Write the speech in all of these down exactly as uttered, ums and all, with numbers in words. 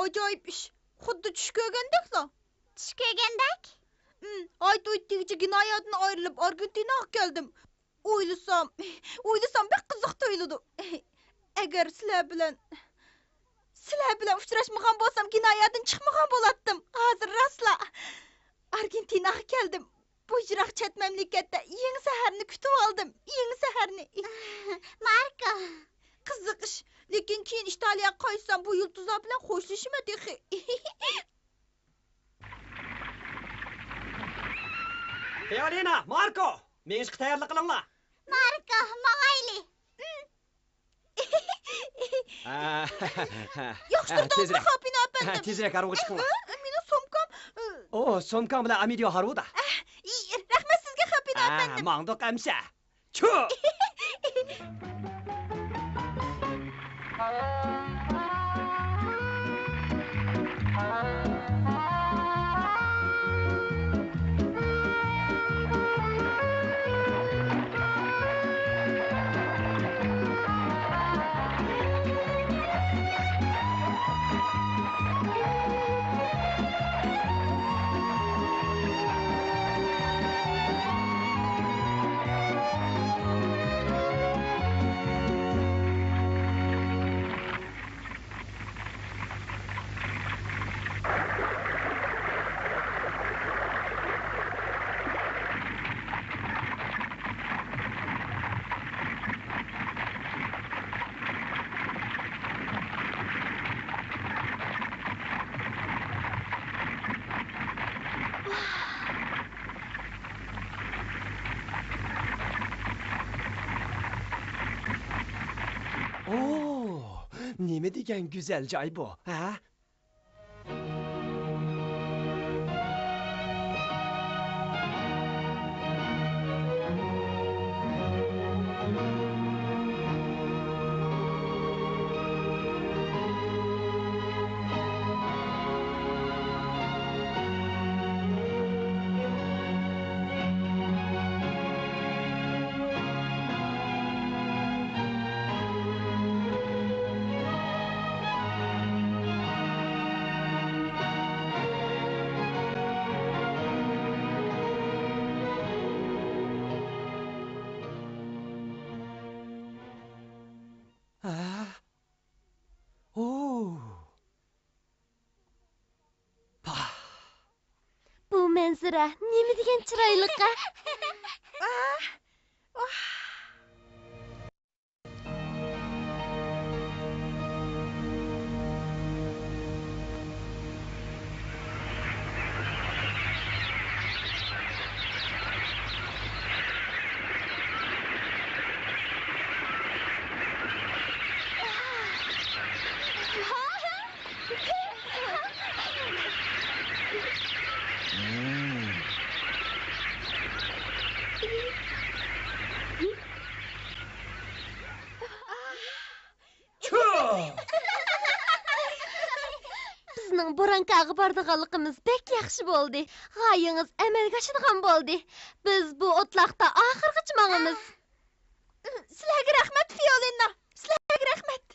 ئاجايىپ ئىش. خۇددى چۈش كۆرگەندەكلا. چۈش كۆرگەندەك؟ ھىم، ھايت-ھۇيت دېگۈچە گىنايەدىن ئايرىلىپ ئارگېنتىناغا كەلدىم. ئويلىسام، ئويلىسام بەك قىزىق تۇيۇلىدۇ. ئەگەر سىلەر بىلەن، سىلەر بىلەن ئۇچراشمىغان بولسام، گىنايەدىن چىقمىغان بولاتتىم. ھازىر راسلا ئارگېنتىناغا كەلدىم. بۇ يىراق چەت مەملىكەتتە يېڭى سەھەرنى كۈتۈۋالدىم. يېڭى سەھەرنى. ماركو! قىزىق ئىش. لېكىن كېيىن ئىتالىيەگە قايتسام، بۇ يۇلتۇزلار بىلەن خوشلىشىمەن تېخى. فىئولىنا، ماركو! مېڭىشقا تەييارلىق قىلىڭلار. ماركو، ماڭايلى. ياخشى تۇردىڭىزمۇ، خاپىنو ئەپەندىم؟ تېزرەك ھارۋىغا چىقىڭلار. ئە، مېنىڭ سومكام. ئۇ، سومكاڭ بىلەن ئامېدىيو ھارۋىدا. ئە، رەھمەت سىزگە، خاپىنو ئەپەندىم. ماڭدۇق ئەمسە. چۇ! ئوو، نېمە دېگەن گۈزەل جاي بۇ، ھە؟ ھە؟ ئوو. پاھ. بۇ مەنزىرە نېمە دېگەن چىرايلىق-ە! بىزنىڭ بۇرانكاغا بارىدىغانلىقىمىز بەك ياخشى بولدى. غايىڭىز ئەمەلگە ئاشىدىغان بولدى. بىز بۇ ئوتلاقتا ئاخىرغىچە ماڭىمىز. سىلەرگە رەھمەت، فىئولىنا. سىلەرگە رەھمەت.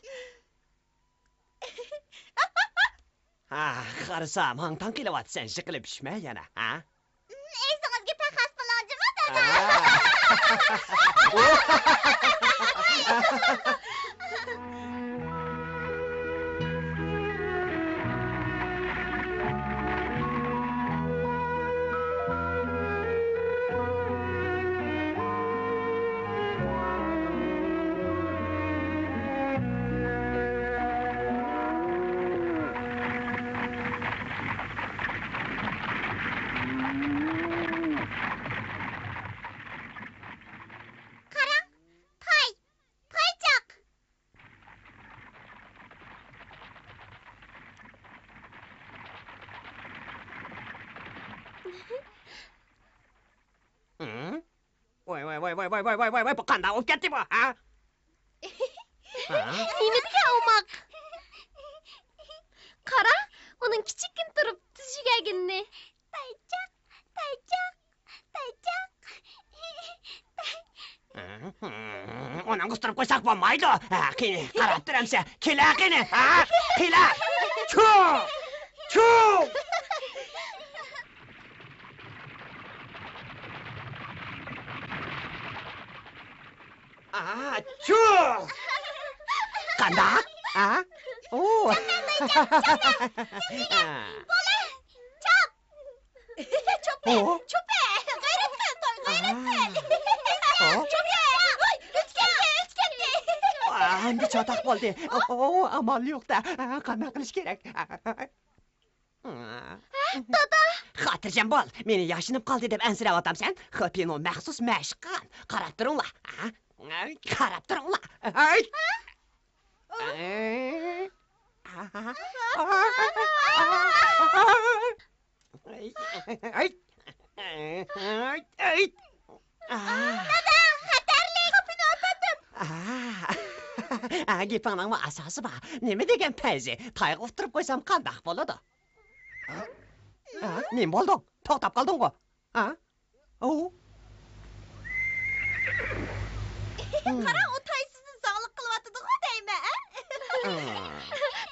ھا، قارىسام، ھاڭ-تاڭ قىلىۋاتىسەن، جىقىلىپ چۈشمە يەنە، ھا؟ ئۆزىڭىزگە پەخەس بولۇڭ جۇمۇ، دادا. ھا. قاراڭ، پاي، پايچاق. ھە؟ ۋاي، ۋاي، ۋاي، بۇ قانداق بولۇپ كەتتى بۇ، ھە؟ ھە؟ نېمە دېگەن ئوماق! قارا، ئۇنىڭ كىچىككىنە تۇرۇپ تىز يۈگۈرگىنىنى. پايچاق، پايچاق، پايچاق. ئۇنىڭغا ئۇتتۇرۇپ قويساق بولمايدۇ. ھە، قېنى، قاراپ تۇر ئەمسە. كېلە قېنى، ھە؟ كېلە. چۇ! چاپە! تېزلىگە! بولە! چاپ! چوپە! ھو؟ چوپە! غەيرەت قىل، توي، غەيرەت قىل! ھو؟ چوپە! ۋاي، ئۆتۈپ كەتتى، ئۆتۈپ كەتتى! ئا، ئەمدى چاتاق بولدى. ئو، ئامال يوق-دە. قانداق قىلىش كېرەك؟ دادا! خاتىرجەم بول، مېنى ياشىنىپ قالدى دەپ ئەنسىرەۋاتامسەن؟ خېپىنو مەخسۇس مەشىق قىلغان. قاراپ تۇرۇڭلار. ھە؟ قاراپ تۇرۇڭلار. ھەي! دادا، خېپىنو ئاپەتتىم! گېپىڭنىڭمۇ ئاساسى بار. نېمە دېگەن پەيزى؟ تايغا ئۇتتۇرۇپ قويسام قانداق بولىدۇ؟ ھە؟ نېمە بولدۇڭ؟ توختاپ قالدىڭغۇ؟ ھە؟ ئاۋۇ. قاراڭ، ئۇ تايسىزدىن زاڭلىق قىلىۋاتىدىغۇ دەيمەن، ھە؟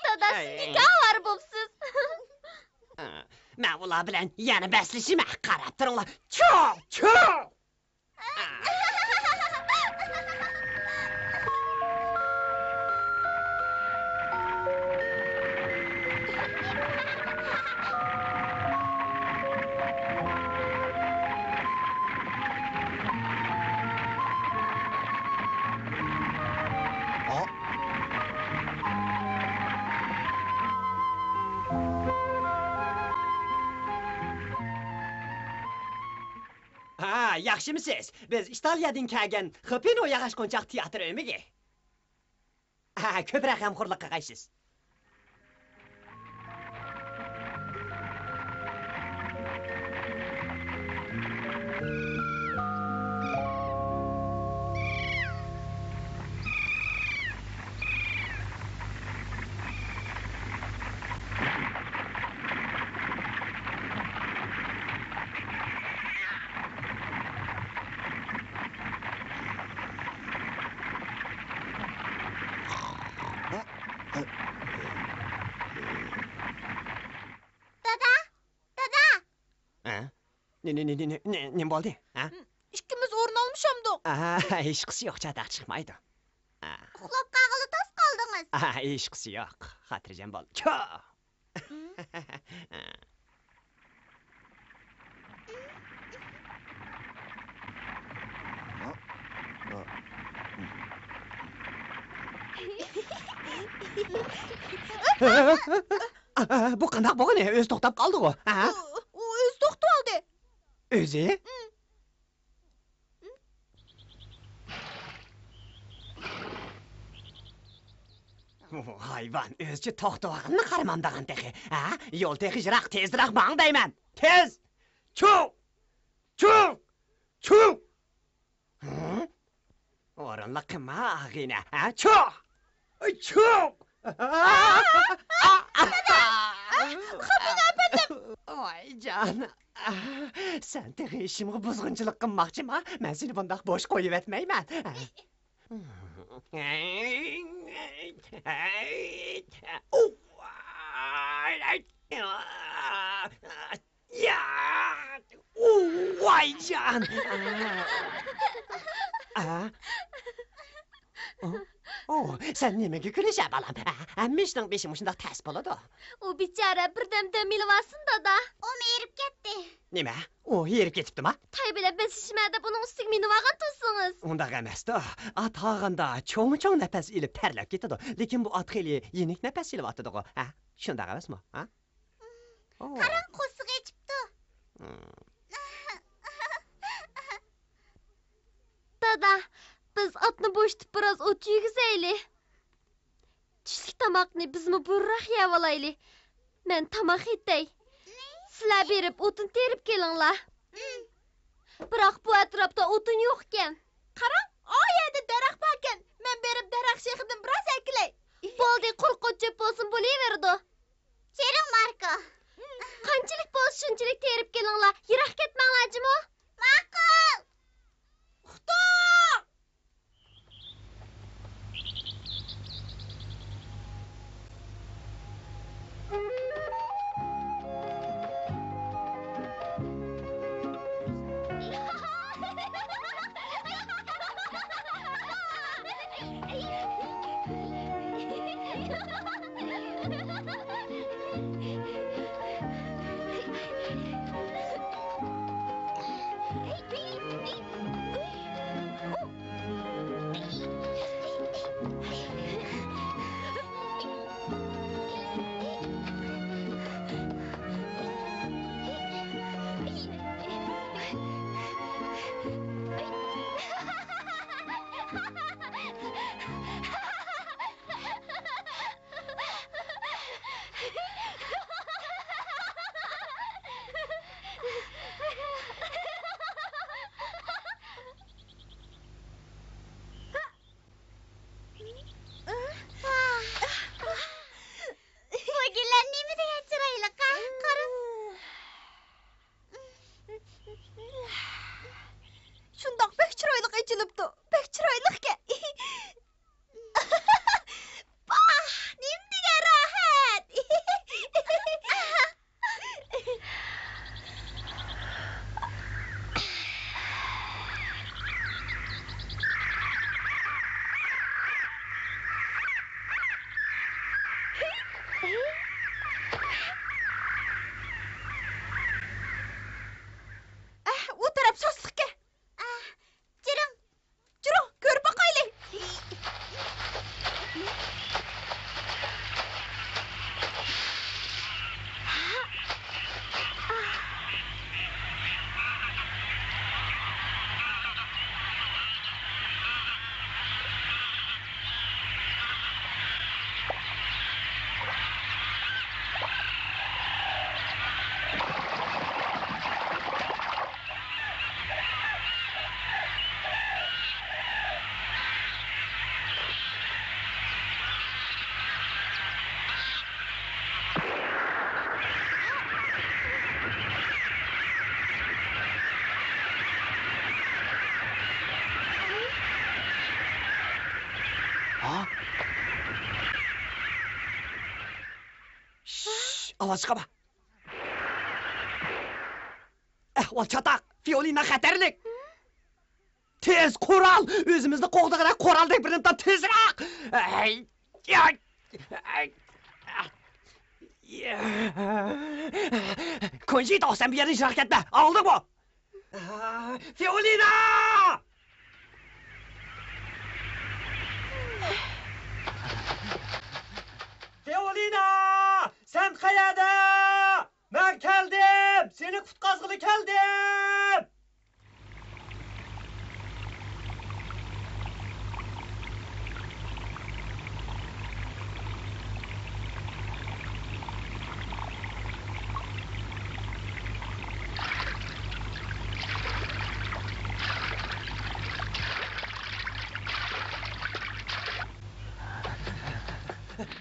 دادا، ئەي. سىز نېكاھۋار بوپسىز. مەن ئۇلار بىلەن يەنە بەسلىشىمەن، قاراپ تۇرۇڭلار. چۇ! چۇ! ھا، ياخشىمۇسىز؟ بىز ئىتالىيەدىن كەلگەن خېپىنو ياغاچقونچاق تىياتىر ئۆمىكى. ھا، كۆپرەك غەمخورلۇق قىلغايسىز. دادا! دادا! ھە؟ نېمە، نېمە، نېمە، نېمە بولدى؟ ھە؟ ئىككىمىز ئورۇن ئالمىشامدۇق؟ ئاھا، ھېچقىسى يوق، چاتاق چىقمايدۇ. ئاھ. ئۇخلاپ قالغىلى تاس قالدىڭىز. ئاھ، ھېچقىسى يوق. خاتىرجەم بول. چو! ئاھ، بۇ قانداق بولغىنى؟ ئۆزى توختاپ قالدىغۇ؟ ھە؟ ئۇ، ئۇ ئۆزى توختىۋالدى. ئۆزى؟ ھايۋان، ئۆزىچە توختىۋالغىنىنى قارىمامدىغان تېخى. ھە؟ يول تېخى يىراق، تېزرەك ماڭ دەيمەن. تېز! چۇ! چۇ! چۇ! ھە؟ ئورۇنلۇق قىلما، ئاغىنە. ھە؟ چۇ! چۇ! خېپىنو ئەپەندىم! ۋاي جان! سەن تېخى ئىشىمغا بۇزغۇنچىلىق قىلماقچىما؟ مەن سېنى بۇنداق بوش قويۇۋەتمەيمەن. يا! ۋاي جان! ئا! ئو، سەن نېمىگە كۈلىسەن، بالام؟ ھەممە ئىشنىڭ بېشى مۇشۇنداق تەس بولىدۇ. ئۇ بىچارە بىردەم دەم ئېلىۋالسۇن، دادا. ئۇمۇ ھېرىپ كەتتى. نېمە؟ ئۇ ھېرىپ كېتىپتىما؟ تاي بىلەن بېسىشىمەن دەپ ئۇنىڭ ئۈستىگە مىنىۋالغان تۇرسىڭىز. ئۇنداق ئەمەستۇ. ئات ھاغاندا چوڭ-چوڭ نەپەس ئېلىپ تەرلەپ كېتىدۇ. لېكىن بۇ ئات خېلى يېنىك نەپەس ئېلىۋاتىدىغۇ. ھە؟ شۇنداق ئەمەسمۇ؟ ھە؟ ئو. قاراڭ، قورسىقى ئېچىپتۇ. دادا، بىز ئاتنى بوشىتىپ بىراز ئوت يېگۈزەيلى. چۈشلۈك تاماقنى بىزمۇ بۇرۇنراق يەۋالايلى. مەن تاماق ئېتەي. سىلەر بېرىپ ئوتۇن تېرىپ كېلىڭلار. بىراق بۇ ئەتراپتا ئوتۇن يوقكەن. قاراڭ، ئا يەردە دەرەخ باركەن. مەن بېرىپ دەرەخ شېخىدىن بىراز ئەكېلەي. بولدى، قۇرۇق ئوت-چۆپ بولسۇن، بولۇۋېرىدۇ. چىرىڭ، ماركو. قانچىلىك بولسا شۇنچىلىك تېرىپ كېلىڭلار، يىراق كەتمەڭلار جۇمۇ. ماقۇل. ئۇقتۇق. ئەھ، ئۇ تەرەپ ساسلىقكەن. ئەھ، جۈرۈڭ، جۈرۈڭ، كۆرۈپ باقايلى. ھا؟ شش، ئاۋاز چىقارما. ئەھۋال چاتاق، فىئولىنا خەتەرلىك. تېز قورال! ئۆزىمىزنى قوغدىغىنە قورالدەك بىرنى تاپ، تېزرەك! ئەي، ئەي، ئەي. كونجىتو، سەن بۇ يەردىن يىراق كەتمە. ئاڭلىدىڭمۇ؟ فىئولىنا! فىئولىنا! سەن قەيەردە؟ مەن كەلدىم! سېنى قۇتقازغىلى كەلدىم!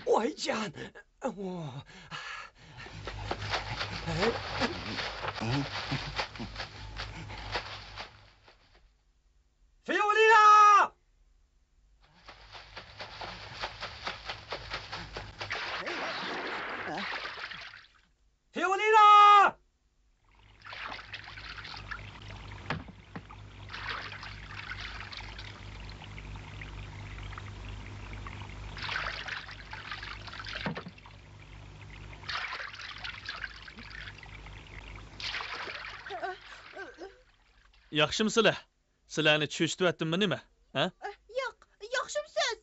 ۋايجان! فىئولىنا! فىئولىنا! ياخشىمۇسىلەر؟ سىلەرنى چۆچۈتۈۋەتتىممۇ نېمە؟ ھە؟ ياق، ياخشىمۇسىز؟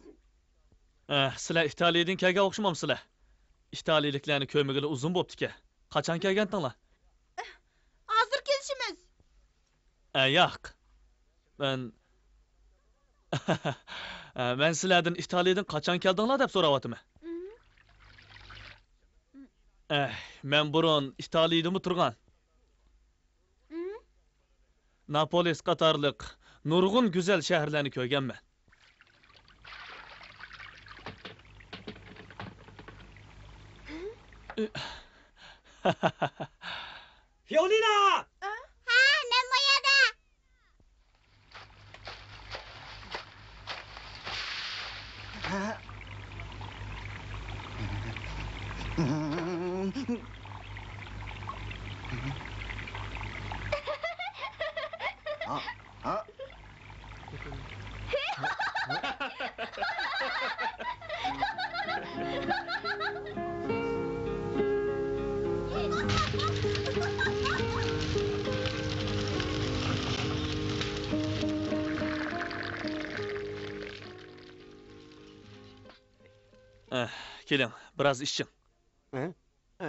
ئە، سىلەر ئىتالىيەدىن كەلگەن ئوخشىمامسىلەر؟ ئىتالىيىلىكلەرنى كۆرمىگىلى ئۇزۇن بوپتىكەن. قاچان كەلگەنتىڭلار؟ ھازىر كېلىشىمىز. ئە، ياق. مەن، ئە، مەن سىلەردىن ئىتالىيەدىن قاچان كەلدىڭلار دەپ سوراۋاتىمەن. ئەي، مەن بۇرۇن ئىتالىيىدىمۇ تۇرغان. ناپولىس قاتارلىق نۇرغۇن گۈزەل شەھەرلەرنى كۆرگەنمەن. فىئولىنا! ھە، مەن بۇ يەردە! ئەھ، كېلىڭ، بىراز ئىچىڭ. ھە؟ ھە.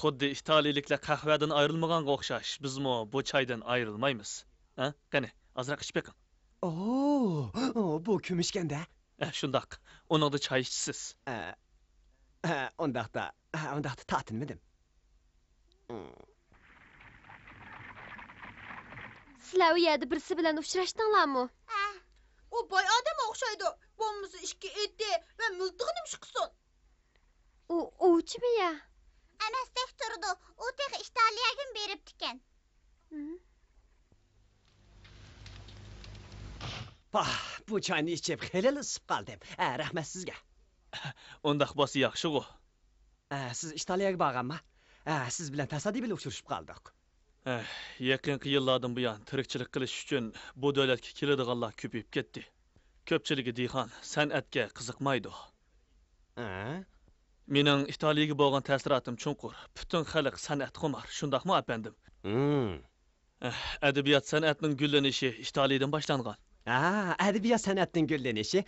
خۇددى ئىتالىيىلىكلەر قەھۋەدىن ئايرىلمىغانغا ئوخشاش، بىزمۇ بۇ چايدىن ئايرىلمايمىز. ھە؟ قېنى، ئازراق ئىچىپ بېقىڭ. ئوو، بۇ كۈمۈشكەندە. ئە، شۇنداق. ئۇنىڭدا چاي ئىچىسىز. ئە، ئە، ئۇنداقتا، ئە، ئۇنداقتا تارتىنمىدىم. سىلەر ئۇ يەردە بىرسى بىلەن ئۇچراشتىڭلارمۇ؟ ئە، ئۇ باي ئادەمگە ئوخشايدۇ. بولمىسا ئىككى ئېتى ۋە مىلتىقى نېمىش قىلسۇن؟ ئۇ ئوۋچىمۇ يا؟ ئەمەستەك تۇرىدۇ. ئۇ تېخى ئىتالىيەگىمۇ بېرىپتىكەن. ھىم. پاھ، بۇ چاينى ئىچىپ خېلىلا ئىسسىپ قالدىم. ئە، رەھمەت سىزگە. ئۇنداق بولسا ياخشىغۇ. ئە، سىز ئىتالىيەگە بارغانما؟ ئە، سىز بىلەن تاسادىپىي ئۇچرىشىپ قالدۇق. ئەھ، يېقىنقى يىللاردىن بۇيان تىرىكچىلىك قىلىش ئۈچۈن بۇ دۆلەتكە كېلىدىغانلار كۆپىيىپ كەتتى. كۆپچىلىكى دېھقان، سەنئەتكە قىزىقمايدۇ. ھە؟ مېنىڭ ئىتالىيەگە بولغان تەسىراتىم چوڭقۇر. پۈتۈن خەلق سەنئەتخۇمار، شۇنداقمۇ، ئەپەندىم؟ ھىم. ئەھ، ئەدەبىيات سەنئەتنىڭ گۈللىنىشى ئىتالىيەدىن باشلانغان. ھە، ئەدەبىيات سەنئەتنىڭ گۈللىنىشى.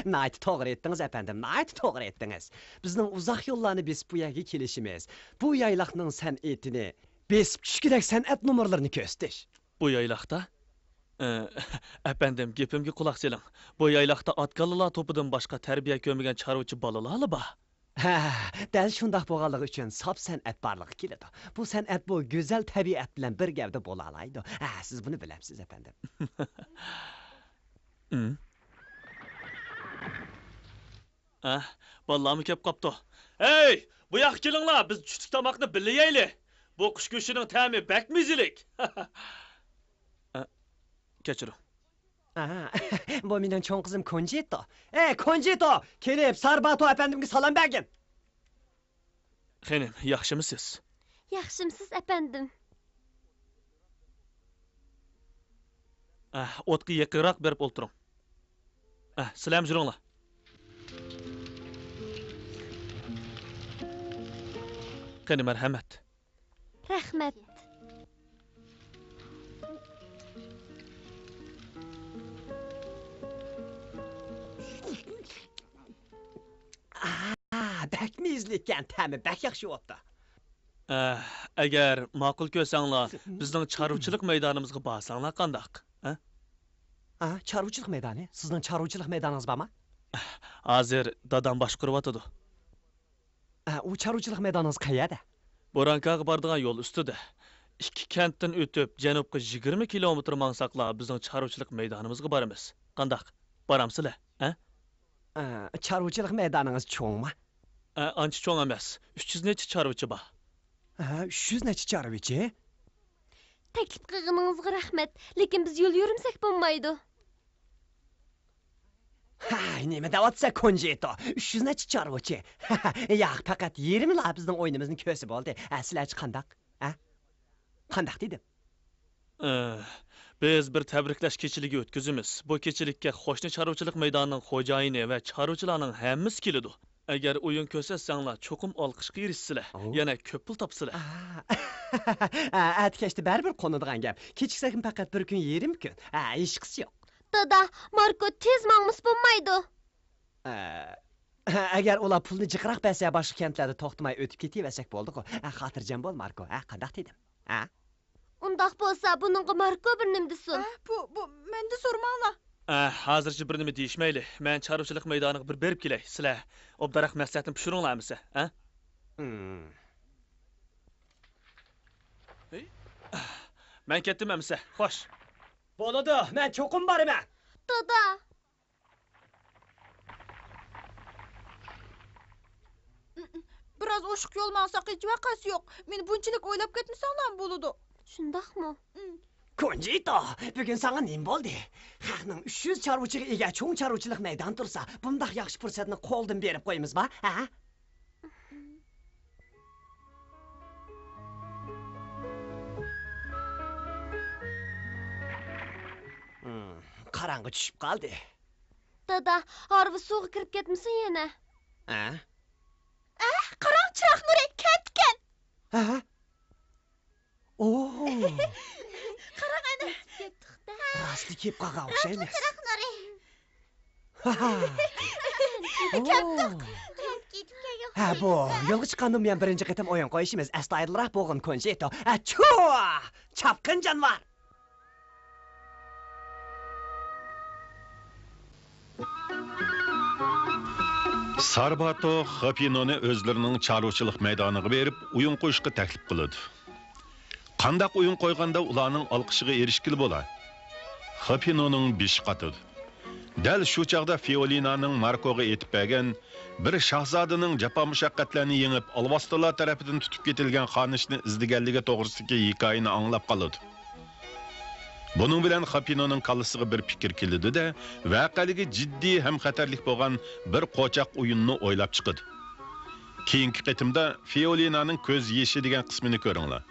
ناھايىتى توغرا ئېيتتىڭىز، ئەپەندىم، ناھايىتى توغرا ئېيتتىڭىز. بىزنىڭ ئۇزاق يوللارنى بېسىپ بۇ يەرگە كېلىشىمىز، بۇ يايلاقنىڭ سەنئىتىنى بېسىپ چۈشكۈدەك سەنئەت نومۇرلىرىنى كۆرسىتىش. بۇ يايلاقتا؟ ئە، ئەپەندىم، گېپىمگە قۇلاق سېلىڭ. بۇ يايلاقتا ئات-كالىلار توپىدىن باشقا تەربىيە كۆرمىگەن چارۋىچى بالىلارلا بار. ھە، دەل شۇنداق بولغانلىقى ئۈچۈن ساپ سەنئەت بارلىققا كېلىدۇ. بۇ سەنئەت بۇ گۈزەل تەبىئەت بىلەن بىر گەۋدە بولالايدۇ. ھە، سىز بۇنى بىلەمسىز، ئەپەندىم. ئە، بالىلارمۇ كەپ قاپتۇ. ھەي، بۇ ياققا كېلىڭلار، بىز چۈشلۈك تاماقنى بىللە يەيلى. بۇ قۇش گۆشىنىڭ تەمى بەك مەززىلىك. ئە، كەچۈرۈڭ. ئاھا، بۇ مېنىڭ چوڭ قىزىم كونجىتو. ئەي، كونجىتو، كېلىپ سارباتو ئەپەندىمگە سالام بەرگىن. خېنىم، ياخشىمۇسىز؟ ياخشىمسىز، ئەپەندىم؟ ئە، ئوتقا يېقىنراق بېرىپ ئولتۇرۇڭ. ئە، سىلەرمۇ يۈرۈڭلار. قېنى، مەرھەمەت. رەھمەت. ئاھ، بەك مەززىلىككەن، تەمى بەك ياخشى بوپتۇ. ئە، ئەگەر ماقۇل كۆرسەڭلار، بىزنىڭ چارۋىچىلىق مەيدانىمىزغا بارساڭلار قانداق؟ ھە؟ ئا، چارۋىچىلىق مەيدانى؟ سىزنىڭ چارۋىچىلىق مەيدانىڭىز بارمۇ؟ ھازىر دادام باشقۇرۇۋاتىدۇ. ئە، ئۇ چارۋىچىلىق مەيدانىڭىز قەيەردە؟ بورانكاغا بارىدىغان يول ئۈستىدە. ئىككى كەنتتىن ئۆتۈپ، جەنۇبقا يىگىرمە كىلومېتىر ماڭساقلا، بىزنىڭ چارۋىچىلىق مەيدانىمىزغا بارىمىز. قانداق؟ بارامسىلەر، ھە؟ ئە، چارۋىچىلىق مەيدانىڭىز چوڭمۇ؟ ئە، ئانچە چوڭ ئەمەس. ئۈچ يۈز نەچچە چارۋىچى بار. ھە، ئۈچ يۈز نەچچە چارۋىچى؟ تەكلىپ قىلغىنىڭىزغا رەھمەت، لېكىن بىز يول يۈرمىسەك بولمايدۇ. ھە، نېمە دەۋاتىسەن، كونجىتو؟ ئۈچ يۈز نەچچە چارۋىچى. ياق، پەقەت يېرىمىلا بىزنىڭ ئويۇنىمىزنى كۆرسە بولدى. ھە، سىلەرچە قانداق؟ ھە؟ قانداق دېدىم؟ ئى، بىز بىر تەبرىكلەش كېچىلىكى ئۆتكۈزىمىز. بۇ كېچىلىككە قوشنا چارۋىچىلىق مەيدانىنىڭ خوجايىنى ۋە چارۋىچىلارنىڭ ھەممىسى كېلىدۇ. ئەگەر ئويۇن كۆرسەتسەڭلار، چوقۇم ئالقىشقا ئېرىشىسىلەر. ئاۋۇ. يەنە كۆپ پۇل تاپىسىلەر. ئا. ئەتە كەچتە بەرىبىر قونىدىغان گەپ. كېچىكسەكمۇ پەقەت بىر كۈن، يېرىم كۈن. ھە، ھېچقىسى يوق. دادا، ماركو تېز ماڭمىسا بولمايدۇ. ئە، ئەگەر ئۇلار پۇلنى جىقراق بەرسە، باشقا كەنتلەردە توختىماي ئۆتۈپ كېتىۋەرسەك بولدىغۇ. ئە، خاتىرجەم بول، ماركو. ھە، قانداق دېدىم؟ ھە؟ ئۇنداق بولسا، بۇنىڭغا ماركو بىر نېمە دېسۇن؟ ئە، بۇ، بۇ، مەندىن سورىماڭلار. ئە، ھازىرچە بىر نېمە دېيىشمەيلى. مەن چارۋىچىلىق مەيدانىغا بىر بېرىپ كېلەي. سىلەر ئوبدانراق مەسلىھەتنى پىشۇرۇڭلار ئەمىسە، ھە؟ ھىم. ھېي. مەن كەتتىم ئەمىسە. خوش. بولىدۇ، مەن چوقۇم بارىمەن. دادا. بىراز ئوشۇق يول ماڭساق ھېچ ۋەقەسى يوق. مېنى بۇنچىلىك ئويلاپ كەتمىسەڭلارمۇ بولىدۇ. شۇنداقمۇ؟ ئىم. كونجىتو، بۈگۈن ساڭا نېمە بولدى؟ خەقنىڭ ئۈچ يۈز چارۋىچىغا ئىگە چوڭ چارۋىچىلىق مەيدانى تۇرسا، بۇنداق ياخشى پۇرسەتنى قولدىن بېرىپ قويىمىزما، ھە؟ ھىم، قاراڭغۇ چۈشۈپ قالدى. دادا، ھارۋا سۇغا كىرىپ كەتمىسۇن يەنە. ھە؟ ئەھ، قاراڭ، چىراغ نۇرى كەتتىكەن. ھە؟ ئوو. قاراڭ ئەنە. راستلا كېلىپ قالغان ئوخشايمىز. چىراغ نۇرى. ھاھا. كەتتۇق. ھە، بۇ يولغا چىققاندىن بۇيان بىرىنچى قېتىم ئويۇن قويۇشىمىز. ئەستايىدىلراق بولغىن، كونجىتو. ئەچۇ! چاپقىن جانىۋار! سارباتو خاپىنونى ئۆزلىرىنىڭ چارۋىچىلىق مەيدانىغا بېرىپ، ئويۇن قويۇشقا تەكلىپ قىلىدۇ. قانداق ئويۇن قويغاندا ئۇلارنىڭ ئالقىشىغا ئېرىشكىلى بولا؟ خاپىنونىڭ بېشى قاتىدۇ. دەل شۇ چاغدا فىئولىنانىڭ ماركوغا ئېيتىپ بەرگەن، بىر شاھزادىنىڭ جاپا-مۇشەققەتلەرنى يېڭىپ، ئالۋاستىلار تەرىپىدىن تۇتۇپ كېتىلگەن خانىشنى ئىزدىگەنلىكى توغرىسىدىكى ھېكايىنى ئاڭلاپ قالىدۇ. بۇنىڭ بىلەن خاپىنونىڭ كاللىسىغا بىر پىكىر كېلىدۇ-دە، ۋەقەلىكى جىددىي ھەم خەتەرلىك بولغان بىر قوچاق ئويۇننى ئويلاپ چىقىدۇ. كېيىنكى قېتىمدا فىئولىنانىڭ كۆز يېشى دېگەن قىسمىنى كۆرۈڭلار.